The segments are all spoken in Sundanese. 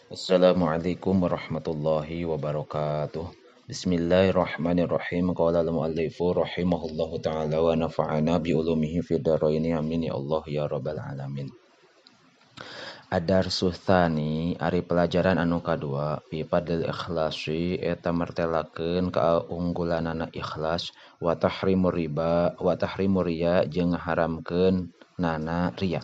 Assalamualaikum warahmatullahi wabarakatuh. Bismillahirrahmanirrahim. Qala al-muallifu rahimahullahu ta'ala wa nafa'ana bi ulumihi fid dharaini, amin ya Allah ya rabbal alamin. Ad-darsu tsani, ari pelajaran anu kadua, fi fadlil ikhlasi eta mertelakeun kaunggulanana ikhlas, wa tahrimur riba wa tahrimur riya jeung ngaharamkeun nana riya.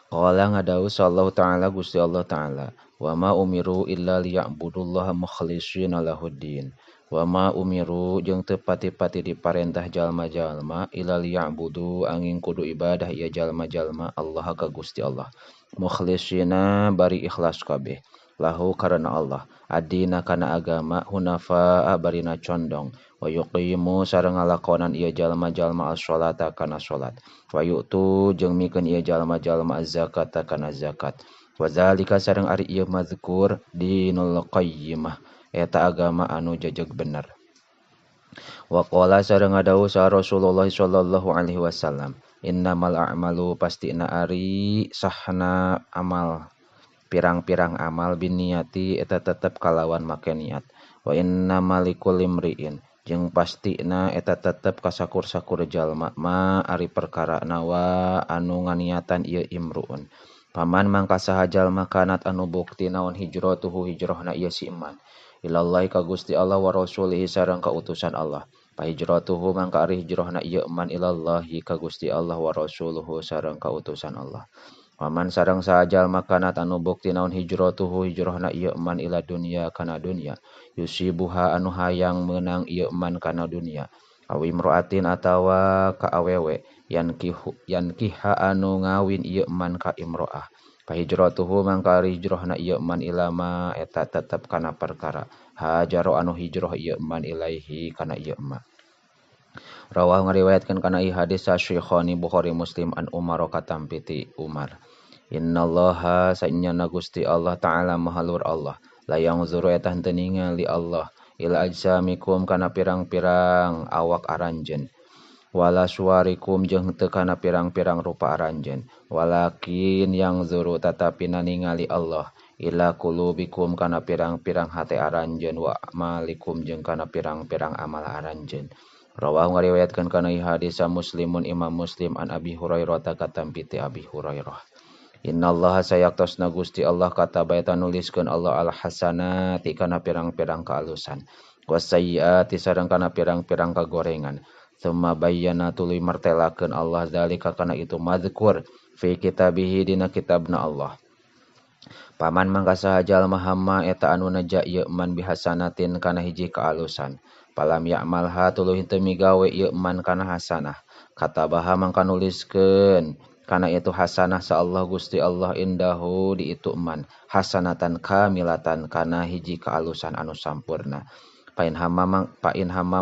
Qala ngadau sallallahu ta'ala Gusti Allah ta'ala, wa ma umiru illa liya'budullaha mukhlishina lahuddin. Wa ma umiru jeung teu pati-pati diparentah jalma-jalma illa liya'budu angin kudu ibadah ieu jalma-jalma Allah ka Gusti Allah. Mukhlishina bari ikhlas kabeh lahu karena Allah, adina kana agama hunafa barina condong, wa yuqimu sareng ngalakonan ieu jalma-jalma as-sholata kana salat, wa yu'tu jeung mikeun ieu jalma-jalma az-zakata kana zakat. Wa zalika sareng ari ieu mazkur dinul qayyimah eta agama anu jejeg bener. Wa qala sareng ngadawuh sa Rasulullah sallallahu alaihi wasallam, innamal a'malu pastina ari sahna amal pirang-pirang amal binniati eta tetep kalawan make niat, wa innamal likulli imri'in jeung pastina eta tetep kasakur-sakur jalma ma ari perkara nawa anu nganiatan ieu imruun. Paman mangka saha jalma kanat anu bukti naon hijratuhu hijrahna ieu si iman ilallahi ka Gusti Allah wa rasulihi sareng ka utusan Allah, pa hijratuhu mangka ari hijrahna ieu iman ilallahi ka Gusti Allah wa rasuluhu sareng ka utusan Allah. Paman sareng saha jalma kanat anu bukti naon hijratuhu hijrahna ieu iman ila dunya kana dunya, yusibuha anu hayang meunang ieu iman kana dunya, awi imroatin atawa ka awewe yankiha anu ngawin ieu man ka imroah, pahijratuhu mangka hijrahna ieu man ilama eta tetep kana perkara hajaro anu hijrah ieu man ilaihi kana ieu ma. Rawah ngariwayatkeun kana ieu hadis Syekhani Bukhari Muslim an Umar katampi ti Umar. Innallaha sanyana Gusti Allah ta'ala maha luhur Allah, la yangzuru eta henteu ningali Allah ila ajsamikum kana pirang-pirang awak aranjeun, wala suwarikum jeung teu kana pirang-pirang rupa aranjeun, walakin yang zuru tatapi ningali Allah ila qulubikum kana pirang-pirang hate aranjeun, wa amalikum jeung kana pirang-pirang amal aranjeun. Rawahu ngariwayatkeun kana ieu hadis Muslimun Imam Muslim an Abi Hurairah katampi ti Abi Hurairah. Innallaha sayaktosna Gusti Allah kataba eta nuliskeun Allah al hasanati kana pirang-pirang kaalusan, wasayyiati sareng kana pirang-pirang kagorengan. Tsumma bayyana tuluy martelakeun Allah zalika kana itu mazkur fi kitabihi dina kitabna Allah. Paman mangka saha jalma hamma eta anu neja ieu man bihasanatin kana hiji kaalusan, palam ya'malha tuluy henteu migawe ieu man kana hasanah, katabaha mangka nuliskeun kana itu hasanah sa Allah Gusti Allah indahu di itu man hasanatan kamilatan kana hiji kaalusan anu sampurna. Pain hamma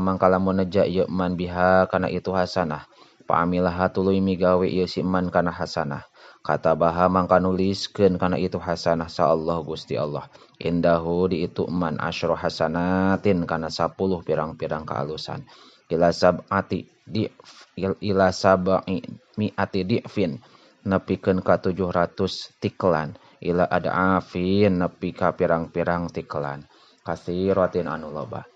mangka lamun neja ieu man biha kana itu hasanah, paamilaha tuluy migawe ieu si man kana hasanah, katabaha mangka nuliskeun kana itu hasanah sa Allah Gusti Allah indahu di itu man asyra hasanatin kana 10 pirang-pirang kaalusan, ila sab'ati di ila sab'i mi'ati di'fin nepikeun ka 700 tiklan, ila ad'afin nepi ka pirang-pirang tiklan kasiratin anu loba.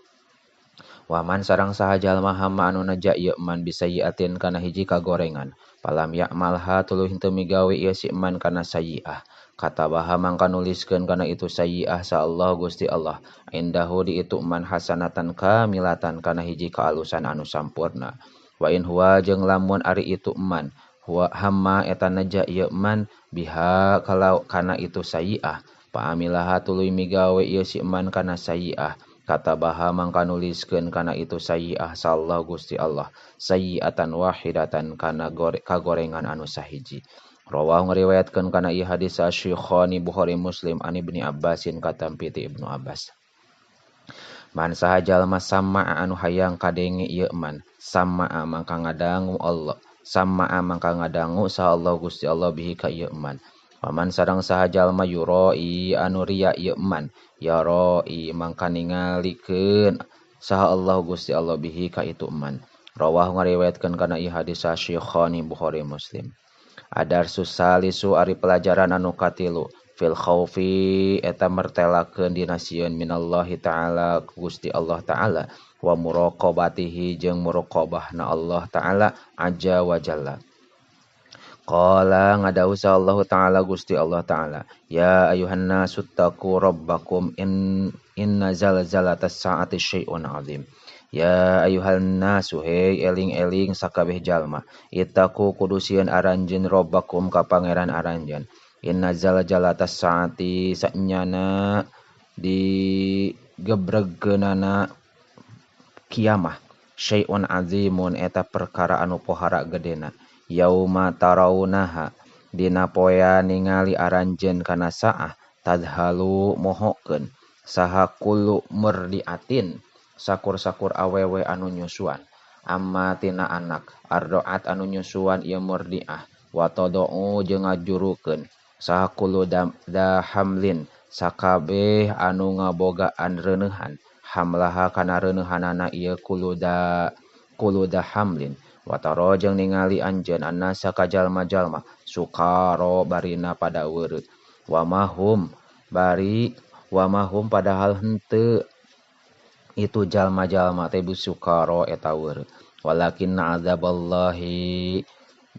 Waman sareng saha jalma hamma anu neja ieu man bisayyiatin kana hiji kagorengan, palam ya'malha tuluy henteu migawe ieu si man kana sayyi'ah, katabaha mangka nuliskeun kana itu sayyi'ah sa Allah Gusti Allah indahu di itu man hasanatan kamilatan kana hiji kaalusan anu sampurna. Wa in huwa jeung lamun ari itu man huwa hamma eta neja ieu man biha kalau kana itu sayyi'ah, paamilaha tuluy migawe ieu si man kana sayyi'ah, katabaha mangka nuliskeun kana itu sayyi'ah sallahu Gusti Allah sayyi'atan wahidatan kana kagorengan anu sahiji. Rawahu ngariwayatkeun kana ieu hadis Syekhani Bukhari Muslim an Ibni Abbasin katampi ti Ibnu Abbas. Man saha jalma sama anu hayang kadenge ieu man sama mangka ngadangu Allah sama mangka ngadangu sa Allah Gusti Allah bihi ka ieu man. Paman sareng saha jalma yuroi anu riya ieu man yaroi mangka ningalikeun saha Allah Gusti Allah bihi ka itu man. Rawahu ngariwayatkeun kana ieu hadis Syekhani Bukhari Muslim. Adarsu salisu ari pelajaran anu katilu Fil khaufi eta mertelakeun dina sieun minallahi ta'ala Gusti Allah ta'ala wa muraqabatihi jeung muraqabahna Allah ta'ala azza wa jalla. Qala ngadawuh Allah ta'ala Gusti Allah ta'ala ya ayuhan nasu taqu rabbakum inna zalzalatas saati syai'un azim. Ya ayuhan nasu hei eling-eling sakabeh jalma ittaqu kudu sieun aranjeun rabbakum ka pangeran aranjeun. Inna zalzalatas saati sanyana digebregkeunana kiamah syai'un azimun eta perkara anu pohara gedena. Yauma tarawunaha dina poea ningali aranjeun kana saah tadhalu mohokeun saha kullu murdiatin sakur-sakur awewe anu nyusuan amma tina anak ardoat anu nyusuan ieu murdiah wa tadau jeung ngajurukeun saha kullu da hamlin sakabeh anu ngabogaan reuneuhan hamlaha kana reuneuhanana ieu kullu da hamlin. Wataro jeung ningali anjeun annasa ka jalma-jalma sukaro barina pada weureu wamahum bari wamahum padahal henteu itu jalma-jalma teh sukaro eta weureu walakinna azaballahi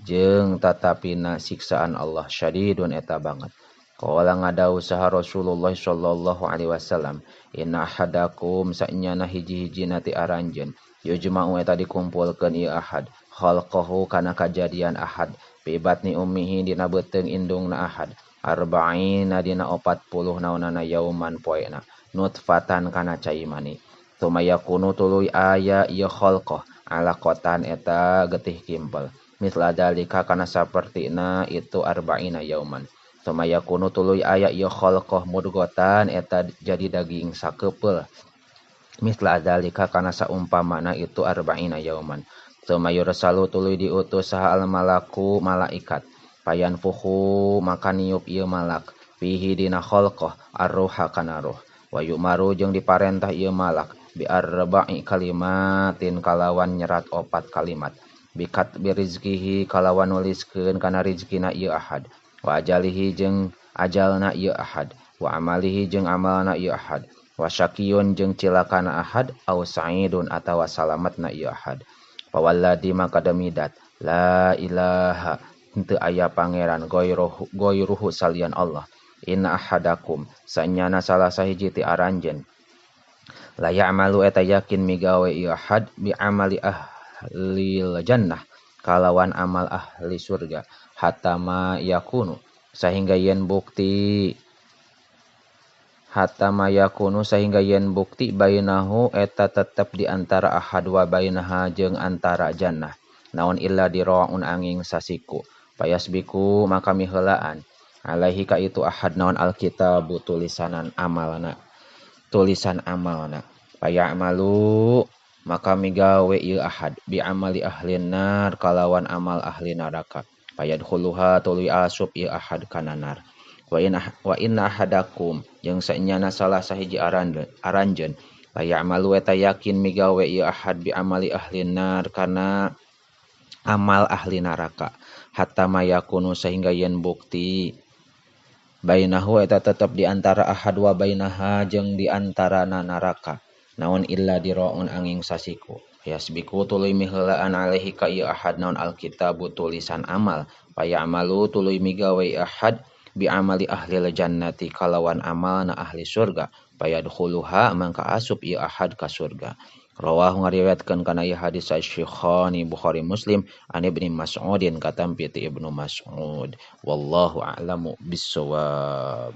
jeung tatapina siksaan Allah syadidun eta banget. Qala ngadawuh saha Rasulullah sallallahu alaihi wasallam inna ahadakum sanyana hiji-hijina ti aranjeun yujma'u eta dikumpulkeun ieu ahad khalqahu kana kajadian ahad bi batni ummihi dina beuteung indungna ahad arba'ina dina 40 naonana yauman poena nutfatan kana cai mani tsumma yakunu tuluy aya ieu khalqah alaqatan eta getih kimpel misla dalika kana sapertina itu arba'ina yauman tsumma yakunu tuluy aya ieu khalqah mudghatan eta jadi daging sakepeul misla dzalika kana saumpamana itu arba'ina yauman tsumma yursalu tuluy diutus saha al malaku malaikat payanfukhu maka niup ieu malak fihi dina khalqah arruha kana ruh wa yu'maru jeung diparentah ieu malak bi arba'i kalimatin kalawan nyerat opat kalimat bikat birizkihi kalawan nuliskeun kana rizkina ieu ahad wa ajalihi jeung ajalna ieu ahad wa amalihi jeung amalna ieu ahad wa syaqiyun jeung cilakana ahad au sa'idun atawa salamatna ieu ahad. Fawalladzi maka demi dat la ilaha henteu aya pangeran goiruhu salian Allah inna ahadakum sanyana salah sahiji ti aranjeun la ya'malu eta yakin migawe ieu ahad bi amali ahlil jannah kalawan amal ahli surga hatta ma yakunu sahingga yen bukti hatta ma yakunu sehingga yen bukti bainahu eta tetep di antara ahad wa bainaha jeung antara jannah naon illa diraun angin sasiku payasbiku maka miheulaan alaihi ka itu ahad naon alkitabu tulisanan amalna tulisan amalna payamalu maka migawe ieu ahad bi amali ahli nar kalawan amal ahli neraka payadkhuluha tuluy asup ieu ahad kana nar. Wa inna ahadakum jeung sanyana salah sahiji aranjeun la ya'malu eta yakin migawe ieu ahad bi amali ahli nar kana amal ahli neraka hatta mayakunu sehingga yen bukti bainahu eta tetep di antara ahad wa bainaha jeung di antara neraka naon illa diraun angin sasiku yasbiku tuluy miheulaan alaihi ka ieu ahad naon alkitabu tulisan amal payamalu tuluy migawe ahad bi amali ahli jannati kalawan amalna ahli surga payadkhuluha mangka asup ieu ahad ka surga. Rawahu ngariwayatkeun kana ieu hadis Syekhani Bukhari Muslim an Ibnu Mas'udin katampi ti Ibnu Mas'ud. Wallahu a'lamu bissawab.